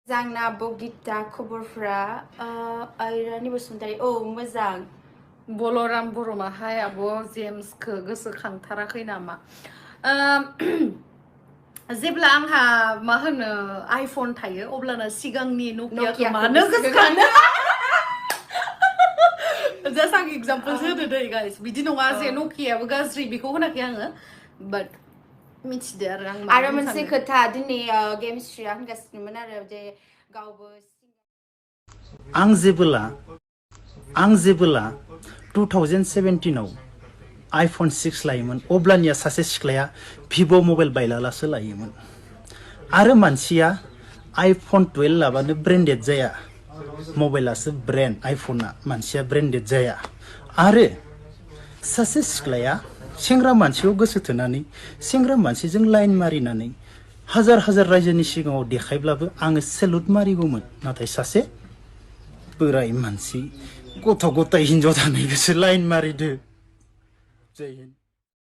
Zangna Bogita खबरफ्रा आयरानि बसुमतारी मोजां बलराम बरमाहाय आब' जेम्सखौ गोसोखांथाराखै नामा जेब्ला आंहा मा होनो आइफन थायो अब्लाना सिगांनि नकियाखौ मानो गोसोखांनो जास्ट आं एग्जाम्पल होदो दै गाइस बिदि नङा जे नकियाबो गाज्रि बेखौ होनाखै आङो बाट मिथिदो आरो मोनसे खोथा दिनै गेम स्ट्रिया होनगासिनोमोन आरो जे गावबो आं जेबोला 2017 आव आइफन 6 लायोमोन अब्लानिया सासे सिख्लाया भिभ' मबाइल बायलालासो लायोमोन आरो मानसिया आइफन 12 लाबानो ब्रेन्डेड जाया मबाइलासो ब्रेन्ड आइफना मानसिया ब्रेन्डेड जाया आरो सासे सिख्लाया सेंग्रा मानसियाव गोसो थोनानै सेंग्रा मानसिजों लाइन मारिनानै हाजार हाजार रायजोनि सिगाङाव देखायब्लाबो आङो सेलुट मारिगौमोन नाथाय सासे बोराय मानसि गथ' गथाय हिनजाव थानायखौसो लाइन मारिदो जय हिन्द